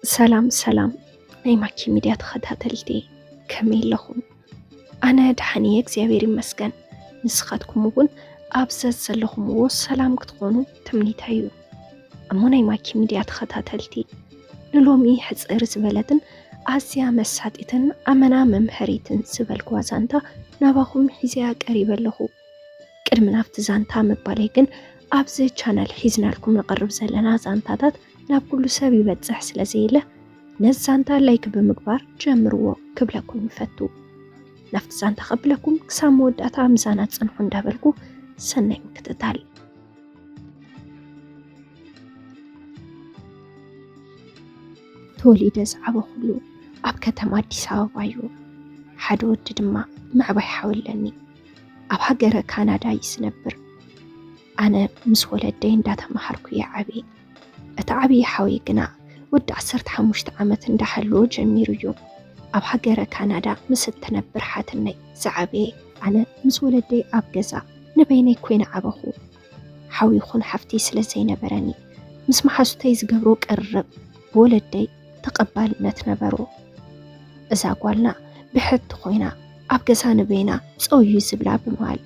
ሰላም ሰላም ናይ ማኪ ሚድያ ተኸታተልቲ፣ ከመይ ኣለኹም? ኣነ ደሓን እየ እግዚኣብሔር ይመስገን። ንስኻትኩም እውን ኣብ ዘዘለኹምዎ ሰላም ክትኾኑ ትምኒተይ እዩ። እሞ ናይ ማኪ ሚድያ ተኸታተልቲ፣ ንሎሚ ሕፅር ዝበለትን ኣዝያ መሳጢትን ኣመና መምሀሪትን ዝበልኩዋ ዛንታ ናባኹም ሒዘያ ቀሪበ ኣለኹ። ቅድሚ ናብቲ ዛንታ ምባለይ ግን፣ ኣብዚ ቻነል ሒዝናልኩም ንቐርብ ዘለና ዛንታታት ናብ ኩሉ ሰብ ይበፅሕ ስለ ዘየለ፣ ነዚ ዛንታ ላይክ ብምግባር ጀምርዎ ክብለኩም ይፈቱ። ናብቲ ዛንታ ከብለኩም ክሳብ መወዳእታ ምሳና ፅንሑ እንዳበልኩ፣ ሰናይ ምክትታል። ተወሊደ ዝዓበኹሉ ኣብ ከተማ ኣዲስ ኣበባ እዩ። ሓደ ወዲ ድማ ምዕባይ ሓው ኣለኒ። ኣብ ሃገረ ካናዳ እዩ ዝነብር። ኣነ ምስ ወለደይ እንዳተማሃርኩ እየ ዓብየ። እቲ ዓብዪ ሓወይ ግና ወዲ ዓሰርተ ሓሙሽተ ዓመት እንዳሃለወ ጀሚሩ እዩ ኣብ ሃገረ ካናዳ ምስ እትነብር ሓትነይ ዝዓበየ። ኣነ ምስ ወለደይ ኣብ ገዛ ንበይነይ ኮይነ ዓበኹ። ሓው ይኹን ሓፍቲ ስለ ዘይነበረኒ፣ ምስ መሓዙተይ ዝገብሮ ቅርርብ ብወለደይ ተቐባልነት ነበሮ። እዛ ጓልና ብሕቲ ኮይና ኣብ ገዛ ንበይና ጸውዩ ዝብላ ብምባል፣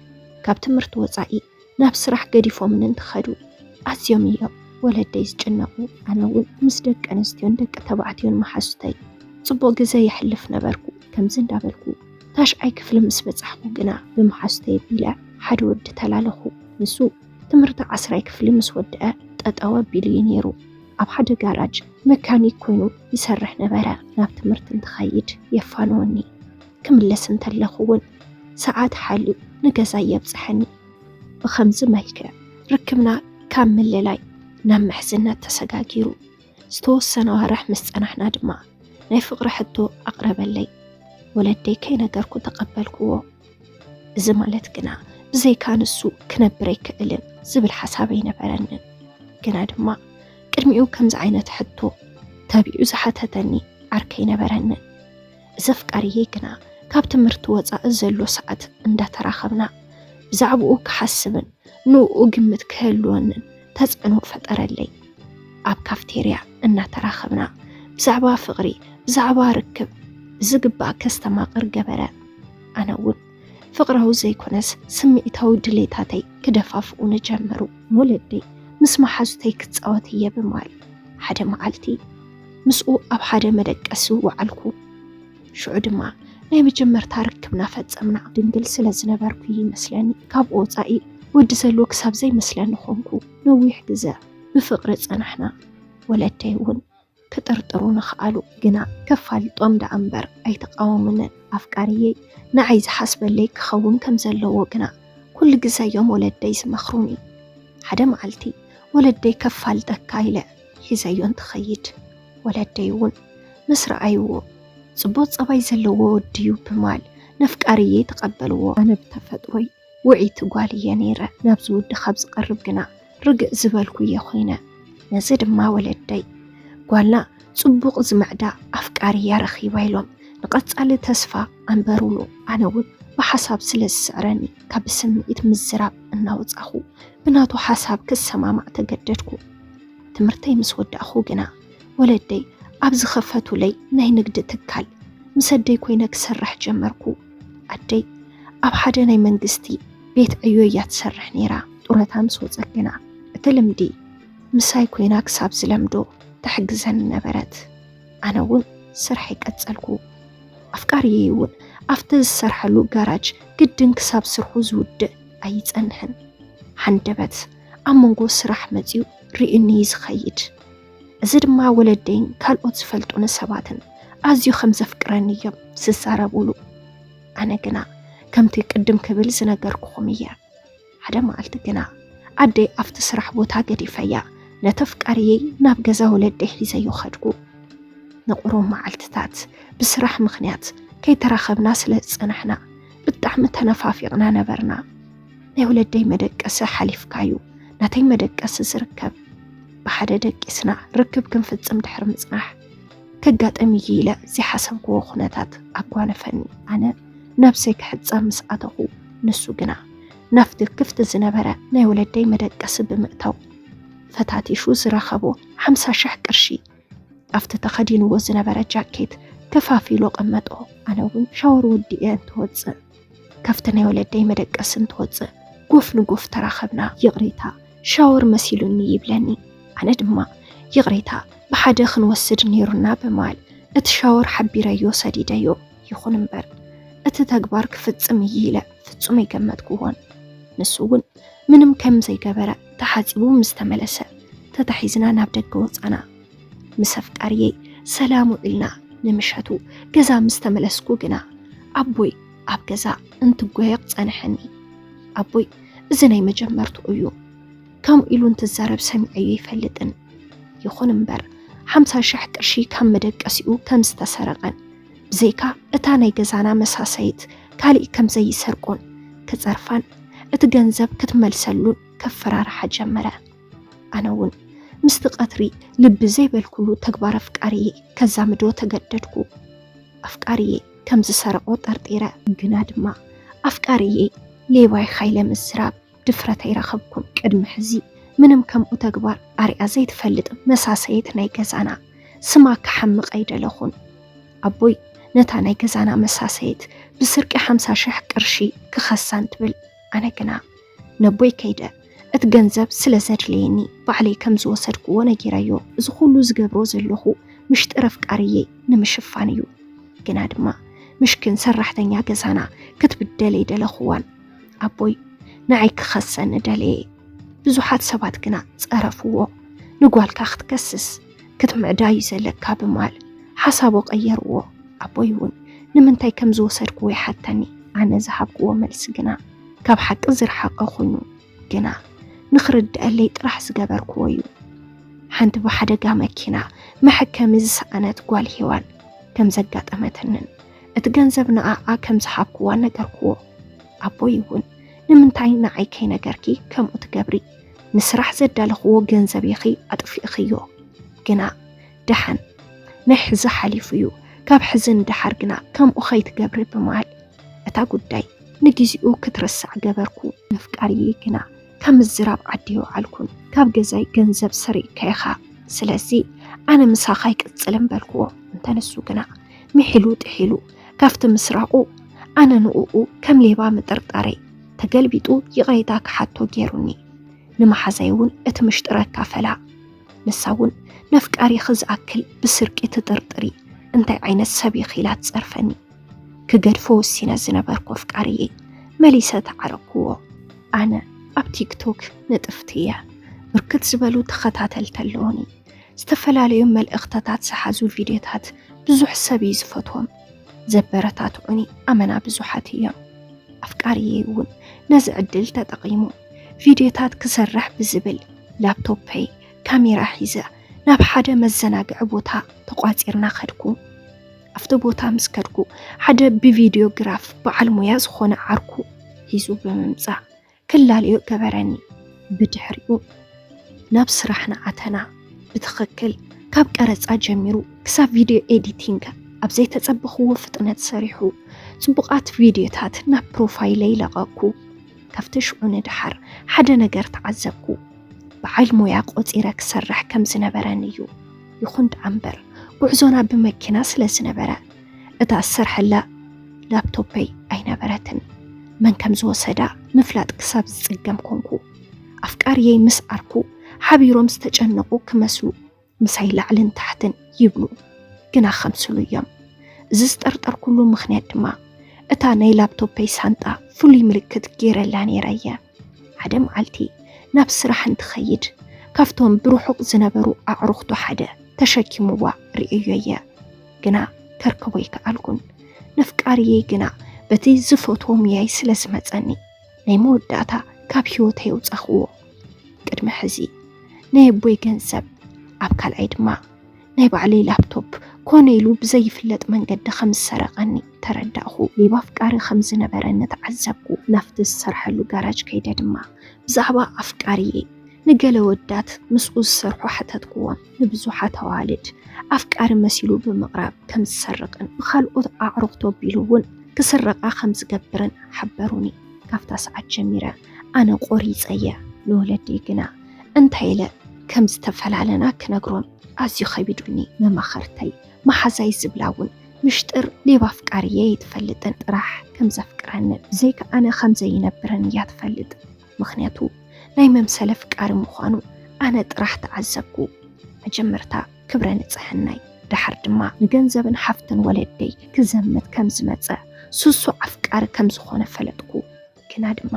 ካብ ትምህርቲ ወጻኢ ናብ ስራሕ ገዲፎምኒ እንትኸዱ ኣዝዮም እዮም ወለደይ ዝጭነቑ። ኣነ እውን ምስ ደቂ ኣንስትዮን ደቂ ተባዕትዮን መሓዙተይ ጽቡቕ ግዜ የሕልፍ ነበርኩ። ከምዚ እንዳበልኩ ታሽዓይ ክፍሊ ምስ በጻሕኩ ግና፣ ብመሓዙተይ ኣቢለ ሓደ ወዲ ተላለኹ። ንሱ ትምህርቲ ዓስራይ ክፍሊ ምስ ወድአ ጠጠው ኣቢሉ እዩ ነይሩ። ኣብ ሓደ ጋራጅ መካኒክ ኮይኑ ይሰርሕ ነበረ። ናብ ትምህርቲ እንትኸይድ የፋንወኒ። ክምለስ እንተለኹ እውን ሰዓት ሓልዩ ንገዛ የብጽሐኒ። ብኸምዚ መልክዕ ርክብና ካብ ምልላይ ናብ ምሕዝነት ተሰጋጊሩ። ዝተወሰነ ኣዋርሕ ምስ ጸናሕና ድማ ናይ ፍቕሪ ሕቶ ኣቕረበለይ። ወለደይ ከይነገርኩ ተቐበልክዎ። እዚ ማለት ግና ብዘይካ ንሱ ክነብር ኣይክእልን ዝብል ሓሳብ ኣይነበረንን። ግና ድማ ቅድሚኡ ከምዚ ዓይነት ሕቶ ተቢዑ ዝሓተተኒ ዓርከ ኣይነበረንን። እዚ ኣፍቃሪየይ ግና ካብ ትምህርቲ ወጻኢ ዘሎ ሰዓት እንዳተራኸብና ብዛዕባኡ ክሓስብን ንኡ ግምት ክህልወንን ተጽዕኖ ፈጠረለይ። ኣብ ካፍቴርያ እናተራኸብና ብዛዕባ ፍቕሪ፣ ብዛዕባ ርክብ ብዝግባእ ከስተማቕር ገበረ። ኣነ እውን ፍቕራዊ ዘይኮነስ ስምዒታዊ ድሌታተይ ክደፋፍኡኒ ጀመሩ። ወለደይ ምስ መሓዙተይ ክጻወት እየ ብምባል ሓደ መዓልቲ ምስኡ ኣብ ሓደ መደቀሲ ወዓልኩ። ሽዑ ድማ ናይ መጀመርታ ርክብና ፈጸምና። ድንግል ስለ ዝነበርኩ ይመስለኒ፣ ካብኡ ወጻኢ ወዲ ዘሎ ክሳብ ዘይመስለኒ ኾንኩ። ነዊሕ ግዘ ብፍቕሪ ጸናሕና። ወለደይ እውን ክጥርጥሩ ንኽኣሉ፣ ግና ከፋልጦም ደኣ እምበር ኣይተቓወሙንን። ኣፍቃሪየይ ንዓይ ዝሓስበለይ ክኸውን ከም ዘለዎ ግና ኩሉ ግዘ እዮም ወለደይ ዝመኽሩኒ። ሓደ መዓልቲ ወለደይ ከፋልጠካ ኢለ ሒዘዮ እንትኸይድ፣ ወለደይ እውን ምስ ረኣይዎ፣ ጽቡቕ ጸባይ ዘለዎ ወዲ እዩ ብምባል ነፍቃሪየይ ተቐበልዎ። ኣነ ብተፈጥሮይ ውዕይቲ ጓል እየ ነይረ። ናብዚ ወዲ ካብ ዝቐርብ ግና ርግእ ዝበልኩ እየ ኮይነ። ነዚ ድማ ወለደይ፣ ጓልና ጽቡቕ ዝምዕዳ ኣፍቃሪ እያ ረኺባ ኢሎም ንቐጻሊ ተስፋ ኣንበሩሉ። ኣነ እውን ብሓሳብ ስለ ዝስዕረኒ፣ ካብ ስምዒት ምዝራብ እናወጻኹ ብናቱ ሓሳብ ክሰማማዕ ተገደድኩ። ትምህርተይ ምስ ወዳእኹ ግና፣ ወለደይ ኣብ ዝኸፈቱለይ ናይ ንግዲ ትካል ምስ ኣደይ ኮይነ ክሰርሕ ጀመርኩ። ኣደይ ኣብ ሓደ ናይ መንግስቲ ቤት ዕዮ እያ ትሰርሕ ነይራ። ጡረታ ምስ ወጸት ግና፣ እቲ ልምዲ ምሳይ ኮይና ክሳብ ዝለምዶ ትሕግዘኒ ነበረት። ኣነ እውን ስርሐይ ቀጸልኩ። ኣፍቃሪየይ እውን ኣብቲ ዝሰርሐሉ ጋራጅ ግድን ክሳብ ስርሑ ዝውድእ ኣይጸንሕን። ሃንደበት ኣብ መንጎ ስራሕ መጺኡ ርእዩኒ እዩ ዝኸይድ። እዚ ድማ ወለደይን ካልኦት ዝፈልጡኒ ሰባትን ኣዝዩ ከም ዘፍቅረኒ እዮም ዝዛረቡሉ። ኣነ ግና ከምቲ ቅድም ክብል ዝነገርኩኹም እየ። ሓደ መዓልቲ ግና ኣደይ ኣብቲ ስራሕ ቦታ ገዲፈያ ነቲ ኣፍቃሪየይ ናብ ገዛ ወለደይ ሒዘዮ ኸድኩ። ንቑሩብ መዓልትታት ብስራሕ ምኽንያት ከይተራኸብና ስለ ዝጸናሕና፣ ብጣዕሚ ተነፋፊቕና ነበርና። ናይ ወለደይ መደቀሲ ሓሊፍካዩ ናተይ መደቀሲ ዝርከብ፣ ብሓደ ደቂስና ርክብ ክንፍጽም ድሕሪ ምጽናሕ፣ ከጋጥም እዩ ኢለ ዘይሓሰብክዎ ኩነታት ኣጓነፈኒ። ኣነ ነብሰይ ክሕጸብ ምስ ኣተኹ፣ ንሱ ግና ናብቲ ክፍቲ ዝነበረ ናይ ወለደይ መደቀሲ ብምእታው፣ ፈታቲሹ ዝረኸቦ ሓምሳ ሽሕ ቅርሺ ኣብቲ ተኸዲንዎ ዝነበረ ጃኬት ከፋፊሉ ቀመጦ። ኣነ እውን ሻወር ወዲኤ እንትወፅእ፣ ካብቲ ናይ ወለደይ መደቀሲ እንትወፅእ፣ ጎፍ ንጎፍ ተራኸብና። "ይቕሬታ፣ ሻወር መሲሉኒ" ይብለኒ። ኣነ ድማ "ይቕሬታ፣ ብሓደ ክንወስድ ነይሩና" ብምባል እቲ ሻወር ሓቢረዮ ሰዲደዮ። ይኹን እምበር እቲ ተግባር ክፍጽም እዩ ኢለ ፍጹም ኣይገመትኩዎን። ንሱ እውን ምንም ከም ዘይገበረ፣ ተሓጺቡ ምስ ተመለሰ፣ ተታሒዝና ናብ ደገ ወጻና። ምስ ኣፍቃሪየይ ሰላም ውዒልና። ንምሸቱ ገዛ ምስ ተመለስኩ ግና ኣቦይ ኣብ ገዛ እንትጓየቕ ጸንሐኒ። ኣቦይ እዚ ናይ መጀመርትኡ እዩ። ከምኡ ኢሉ እንትዛረብ ሰሚዐዮ ኣይፈልጥን። ይኹን እምበር፣ ሓምሳ ሽሕ ቅርሺ ካብ መደቀሲኡ ከም ዝተሰረቐን፣ ብዘይካ እታ ናይ ገዛና መሳሰይት ካሊእ ከም ዘይሰርቁን ክጸርፋን፣ እቲ ገንዘብ ክትመልሰሉን ከፈራርሓ ጀመረ። ኣነ እውን ምስቲ ቀትሪ ልቢ ዘይበልኩሉ ተግባር ኣፍቃሪየ ከዛምዶ ተገደድኩ። ኣፍቃሪየ ከም ዝሰረቆ ጠርጢረ። ግና ድማ ኣፍቃሪየ ሌባ ኢኻ ኢለ ምዝራብ ድፍረት ኣይረኸብኩን። ቅድሚ ሕዚ ምንም ከምኡ ተግባር ኣርያ ዘይትፈልጥ መሳሰየት ናይ ገዛና ስማ ክሓምቕ ኣይደለኹን። ኣቦይ ነታ ናይ ገዛና መሳሰየት ብስርቂ ሓምሳ ሽሕ ቅርሺ ክኸሳ እንትብል፣ ኣነ ግና ነቦይ ከይደ እቲ ገንዘብ ስለ ዘድለየኒ ባዕለይ ከም ዝወሰድክዎ ነጊረዮ። እዚ ኩሉ ዝገብሮ ዘለኹ ምሽጥር ኣፍቃሪየይ ንምሽፋን እዩ። ግና ድማ ምሽክን ሰራሕተኛ ገዛና ክትብደል ኣይደለኽዋን። ኣቦይ ንዓይ ክኸሰኒ ደለየ። ብዙሓት ሰባት ግና ጸረፍዎ። "ንጓልካ ክትከስስ ክትምዕዳ እዩ ዘለካ" ብምባል ሓሳቦ ቀየርዎ። ኣቦይ እውን ንምንታይ ከም ዝወሰድክዎ ይሓተኒ። ኣነ ዝሃብክዎ መልሲ ግና ካብ ሓቂ ዝረሓቐ ኮይኑ፣ ግና ንኽርድኣለይ ጥራሕ ዝገበርክዎ እዩ። ሓንቲ ብሓደጋ መኪና መሐከሚ ዝሰኣነት ጓል ሄዋን ከም ዘጋጠመትንን እቲ ገንዘብ ንኣኣ ከም ዝሃብክዋ ነገርክዎ። ኣቦይ እውን "ንምንታይ ንዓይ ከይነገርኪ ከምኡ ትገብሪ? ንስራሕ ዘዳለኽዎ ገንዘብ ኢኺ ኣጥፊእኽዮ። ግና ደሓን ናይ ሕዚ ሓሊፉ እዩ። ካብ ሕዚ ንደሓር ግና ከምኡ ከይትገብሪ" ብምባል እታ ጉዳይ ንግዜኡ ክትርሳዕ ገበርኩ። ነፍቃሪየይ ግና ካብ ምዝራብ ዓዲ ኣይወዓልኩን። "ካብ ገዛይ ገንዘብ ሰሪቕካ ኢኻ፣ ስለዚ ኣነ ምሳኻ ኣይቅጽልን" በልክዎ። እንተ ንሱ ግና ምሒሉ ጥሒሉ ካብቲ ምስራቑ፣ ኣነ ንእኡ ከም ሌባ ምጥርጣረይ ተገልቢጡ ይቕሬታ ክሓቶ ገይሩኒ። ንመሓዛይ እውን እቲ ምሽጥር ኣካፈላ። ንሳ እውን "ነፍቃሪኺ ዝኣክል ብስርቂ ትጥርጥሪ፣ እንታይ ዓይነት ሰብ ኢኺ?" ኢላ ትጸርፈኒ። ክገድፎ ወሲነ ዝነበርኩ ኣፍቃሪየይ መሊሰ ተዓረቅክዎ። ኣነ ኣብ ቲክቶክ ንጥፍቲ እየ። ብርክት ዝበሉ ተኸታተልቲ ኣለዉኒ። ዝተፈላለዩ መልእኽትታት ዝሓዙ ቪድዮታት ብዙሕ ሰብ እዩ ዝፈትዎም። ዘበረታትዑኒ ኣመና ብዙሓት እዮም። ኣፍቃሪየይ እውን ነዚ ዕድል ተጠቒሙ ቪድዮታት ክሰርሕ ብዝብል ላፕቶፐይ ካሜራ ሒዘ ናብ ሓደ መዘናግዒ ቦታ ተቋጺርና ከድኩ። ኣብቲ ቦታ ምስ ከድኩ ሓደ ብቪድዮግራፍ በዓል ሞያ ዝኾነ ዓርኩ ሒዙ ብምምጻእ ክላለዮ ገበረኒ። ብድሕሪኡ ናብ ስራሕና ኣተና። ብትኽክል ካብ ቀረጻ ጀሚሩ ክሳብ ቪድዮ ኤዲቲንግ ኣብ ዘይተጸበኽዎ ፍጥነት ሰሪሑ ጽቡቓት ቪድዮታት ናብ ፕሮፋይለይ ለቐኩ። ካብቲ ሽዑ ንደሓር ሓደ ነገር ተዓዘብኩ። በዓል ሞያ ቆጺረ ክሰርሕ ከም ዝነበረን እዩ። ይኹን ደኣ እምበር ጉዕዞና ብመኪና ስለ ዝነበረ እታ ዝሰርሐላ ላፕቶፐይ ኣይነበረትን። መን ከም ዝወሰዳ ምፍላጥ ክሳብ ዝጽገም ኮንኩ። ኣፍቃሪየይ ምስ ዓርኩ ሓቢሮም ዝተጨነቑ ክመስሉ ምሳይ ላዕልን ታሕትን ይብሉ፣ ግና ከምስሉ እዮም። እዚ ዝጠርጠርኩሉ ምኽንያት ድማ እታ ናይ ላፕቶፐይ ሳንጣ ፍሉይ ምልክት ገይረላ ነይረ እየ። ሓደ መዓልቲ ናብ ስራሕ እንትኸይድ ካብቶም ብርሑቕ ዝነበሩ ኣዕሩኽቱ ሓደ ተሸኪምዋ ርእየዮ እየ። ግና ከርከቦ ኣይከኣልኩን። ነፍቃሪየይ ግና በቲ ዝፈትዎ ሙያይ ስለ ዝመጸኒ ናይ መወዳእታ ካብ ህይወተይ ኣውጻኽዎ። ቅድሚ ሕዚ ናይ ኣቦይ ገንዘብ፣ ኣብ ካልኣይ ድማ ናይ ባዕለይ ላፕቶፕ ኮነ ኢሉ ብዘይፍለጥ መንገዲ ከም ዝሰረቐኒ ተረዳእኹ። ሌባ ኣፍቃሪ ከም ዝነበረ እንተዓዘብኩ፣ ናብቲ ዝሰርሐሉ ጋራጅ ከይደ ድማ ብዛዕባ ኣፍቃሪየይ ንገለ ወዳት ምስኡ ዝሰርሑ ሓተትክዎም። ንብዙሓት ኣዋልድ ኣፍቃሪ መሲሉ ብምቕራብ ከም ዝሰርቕን ብኻልኦት ኣዕሩኽቱ ኣቢሉ እውን ክስረቓ ከም ዝገብርን ሓበሩኒ። ካብታ ሰዓት ጀሚረ ኣነ ቆሪጸ እየ። ንወለደይ ግና እንታይ ኢለ ከም ዝተፈላለና ክነግሮም ኣዝዩ ኸቢዱኒ። መማኸርተይ፣ መሓዛይ ዝብላ እውን ምሽጥር ሌባ ኣፍቃሪ እየ ኣይትፈልጥን። ጥራሕ ከም ዘፍቅረንን ብዘይካ ኣነ ከም ዘይነብርን እያ ትፈልጥ። ምኽንያቱ ናይ መምሰል ኣፍቃሪ ምዃኑ ኣነ ጥራሕ ተዓዘብኩ። መጀመርታ ክብረ ንጽሕናይ፣ ደሓር ድማ ንገንዘብን ሃፍትን ወለደይ ክዘምት ከም ዝመጸ፣ ስሱዕ ኣፍቃሪ ከም ዝኾነ ፈለጥኩ። ግና ድማ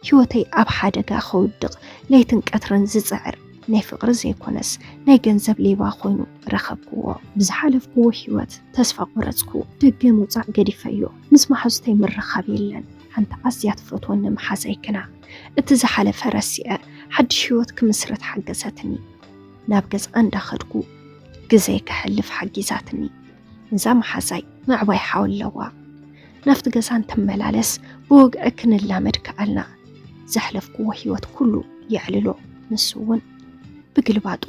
ህይወተይ ኣብ ሓደጋ ከውድቕ ለይትን ቀትርን ዝጽዕር ናይ ፍቕሪ ዘይኮነስ ናይ ገንዘብ ሌባ ኮይኑ ረኸብክዎ። ብዝሓለፍክዎ ህይወት ተስፋ ቆረጽኩ። ደገ ምውጻእ ገዲፈዮ። ምስ መሓዙተይ ምርኻብ የለን። ሓንቲ ኣዝያ ትፈትወኒ መሓዛይ ግና እቲ ዝሓለፈ ረሲዐ ሓድሽ ህይወት ክምስርት ሓገዘትኒ። ናብ ገዝኣ እንዳኸድኩ ግዜ ከሕልፍ ሓጊዛትኒ። እዛ መሓዛይ ምዕባይ ሓው ኣለዋ። ናብቲ ገዛ እንትመላለስ ብወግዒ ክንላመድ ከኣልና። ዘሕለፍክዎ ህይወት ኩሉ የዕልሎ። ንሱ እውን ብግልባጡ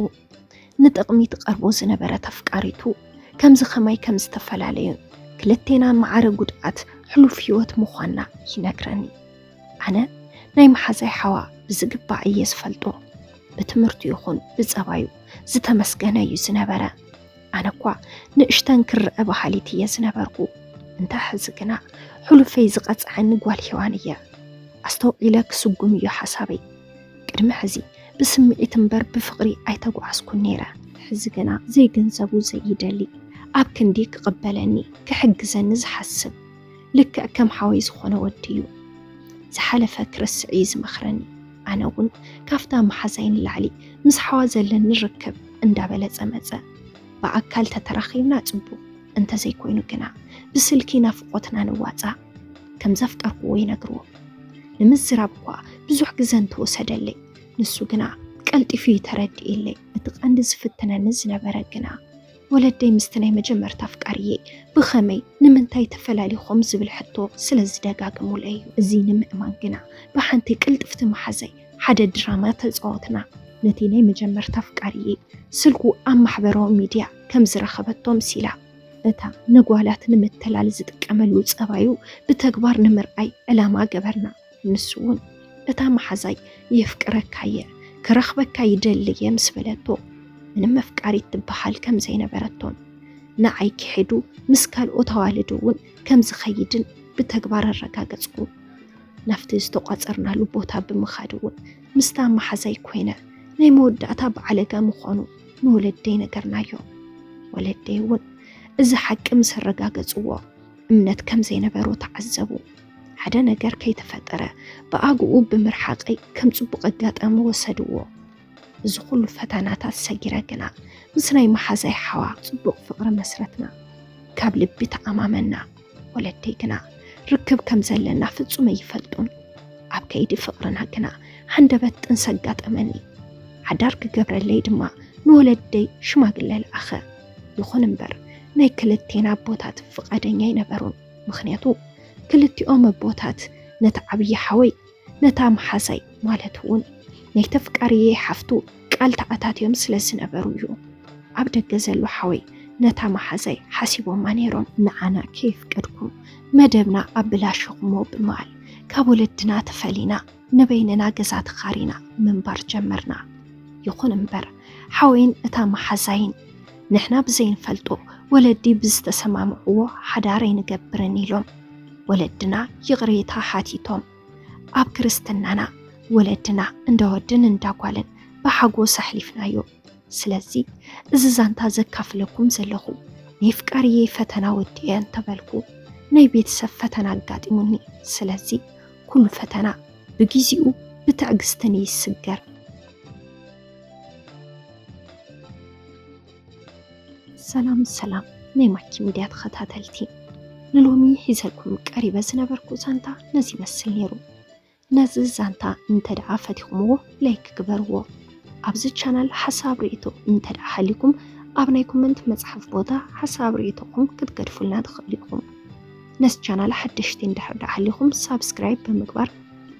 ንጥቕሚ ትቐርቦ ዝነበረት ኣፍቃሪቱ ከምዚ ኸማይ ከም ዝተፈላለዩን ክልቴና ማዕረ ጉድኣት ሕሉፍ ህይወት ምዃንና ይነግረኒ። ኣነ ናይ መሓዛይ ሓዋ ብዝግባእ እየ ዝፈልጦ። ብትምህርቱ ይኹን ብጸባዩ ዝተመስገነ እዩ ዝነበረ። ኣነ እኳ ንእሽተን ክረአ በሃሊት እየ ዝነበርኩ። እንተ ሕዚ ግና ሕሉፈይ ዝቐጽዐኒ ጓል ሄዋን እየ። ኣስተውዒለ ክስጉም እዩ ሓሳበይ። ቅድሚ ሕዚ ብስምዒት እምበር ብፍቕሪ ኣይተጓዓዝኩን ነይረ። ሕዚ ግና ዘይገንዘቡ ዘይደሊ፣ ኣብ ክንዲ ክቕበለኒ ክሕግዘኒ ዝሓስብ፣ ልክዕ ከም ሓወይ ዝኾነ ወዲ እዩ። ዝሓለፈ ክርስዕ እዩ ዝመኽረኒ። ኣነ እውን ካብታ መሓዛይ ንላዕሊ ምስ ሓዋ ዘለኒ ርክብ እንዳበለጸ መጸ። ብኣካል ተተራኺብና ጽቡቕ፣ እንተዘይኮይኑ ግና ብስልኪ ናፍቖትና ንዋጻእ። ከም ዘፍቀርክዎ ይነግርዎ። ንምዝራብ እኳ ብዙሕ ግዘ እንተወሰደለይ፣ ንሱ ግና ቀልጢፉ እዩ ተረዲእለይ። እቲ ቀንዲ ዝፍትነኒ ዝነበረ ግና ወለደይ ምስቲ ናይ መጀመርታ ኣፍቃሪየይ ብኸመይ፣ ንምንታይ ተፈላሊኹም ዝብል ሕቶ ስለ ዝደጋግሙለይ እዩ። እዚ ንምእማን ግና ብሓንቲ ቅልጥፍቲ መሓዛይ ሓደ ድራማ ተጻወትና። ነቲ ናይ መጀመርታ ኣፍቃሪየይ ስልኩ ኣብ ማሕበራዊ ሚድያ ከም ዝረኸበቶ ምሲላ፣ እታ ንጓላት ንምትላል ዝጥቀመሉ ጸባዩ ብተግባር ንምርኣይ ዕላማ ገበርና። ንሱ እውን እታ መሓዛይ የፍቅረካ እየ፣ ክረኽበካ ይደሊ እየ ምስ በለቶ፣ ምንም መፍቃሪት ትበሃል ከም ዘይነበረቶን ንዓይ ክሒዱ ምስ ካልኦት ኣዋልድ እውን ከም ዝኸይድን ብተግባር ኣረጋገጽኩ። ናብቲ ዝተቋጸርናሉ ቦታ ብምኻድ እውን ምስታ መሓዛይ ኮይነ ናይ መወዳእታ ብዓለጋ ምዃኑ ንወለደይ ነገርናዮ። ወለደይ እውን እዚ ሓቂ ምስ ኣረጋገጽዎ እምነት ከም ዘይነበሮ ተዓዘቡ። ሓደ ነገር ከይተፈጠረ ብኣግኡ ብምርሓቐይ ከም ጽቡቕ ኣጋጣሚ ወሰድዎ። እዚ ኩሉ ፈተናታት ሰጊረ ግና ምስ ናይ መሓዛይ ሓዋ ጽቡቕ ፍቕሪ መስረትና። ካብ ልቢ ተኣማመና። ወለደይ ግና ርክብ ከም ዘለና ፍጹም ኣይፈልጡን። ኣብ ከይዲ ፍቕርና ግና ሃንደበት ጥንሲ ኣጋጠመኒ። ሓዳር ክገብረለይ ድማ ንወለደይ ሽማግለ ለኣኸ። ይኹን እምበር ናይ ክልቴና ኣቦታት ፍቓደኛ ኣይነበሩን። ምኽንያቱ ክልቲኦም ኣቦታት ነቲ ዓብዪ ሓወይ ነታ መሓዛይ ማለት እውን ናይ ተፍቃሪየይ ሓፍቱ ቃል ተኣታትዮም ስለ ዝነበሩ እዩ። ኣብ ደገ ዘሎ ሓወይ ነታ መሓዛይ ሓሲቦማ ነይሮም። ንዓና ከየፍቀድኩም መደብና ኣበላሸኹሞ ብምባል ካብ ወለድና ተፈሊና ንበይንና ገዛ ተኻሪና ምንባር ጀመርና። ይኹን እምበር ሓወይን እታ መሓዛይን ንሕና ብዘይንፈልጦ ወለዲ ብዝተሰማምዕዎ ሓዳር ኣይንገብርን ኢሎም ወለድና ይቕሬታ ሓቲቶም። ኣብ ክርስትናና ወለድና እንዳ ወድን እንዳ ጓልን ብሓጎስ ኣሕሊፍናዮ። ስለዚ እዚ ዛንታ ዘካፍለኩም ዘለኹ ናይ ፍቃርየይ ፈተና ወዲኤ እንተበልኩ ናይ ቤተሰብ ፈተና ኣጋጢሙኒ። ስለዚ ኩሉ ፈተና ብግዚኡ ብትዕግስትን ይስገር። ሰላም ሰላም ናይ ማኪ ሚድያ ተኸታተልቲ፣ ንሎሚ ሒዘልኩም ቀሪበ ዝነበርኩ ዛንታ ነዚ ይመስል ነይሩ። ነዚ ዛንታ እንተ ደኣ ፈቲኹምዎ ላይክ ግበርዎ። ኣብዚ ቻናል ሓሳብ ርእይቶ እንተ ደኣ ሃሊኩም ኣብ ናይ ኮመንት መጽሓፍ ቦታ ሓሳብ ርእይቶኹም ክትገድፉልና ትኽእሉ ኢኹም። ነዚ ቻናል ሓደሽቲ እንድሕር ደኣ ሃሊኹም ሳብስክራይብ ብምግባር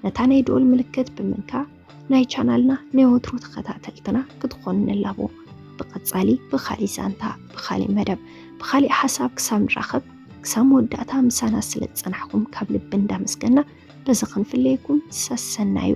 ነታ ናይ ደወል ምልክት ብምንካእ ናይ ቻናልና ናይ ወትሩ ተኸታተልትና ክትኾኑ ንላቦ። ብቐጻሊ ብኻሊእ ዛንታ፣ ብኻሊእ መደብ፣ ብኻሊእ ሓሳብ ክሳብ ንራኸብ፣ ክሳብ መወዳእታ ምሳና ስለ ዝጸናሕኩም ካብ ልቢ እንዳመስገና በዚ ክንፍለየኩም ሰሰናዩ።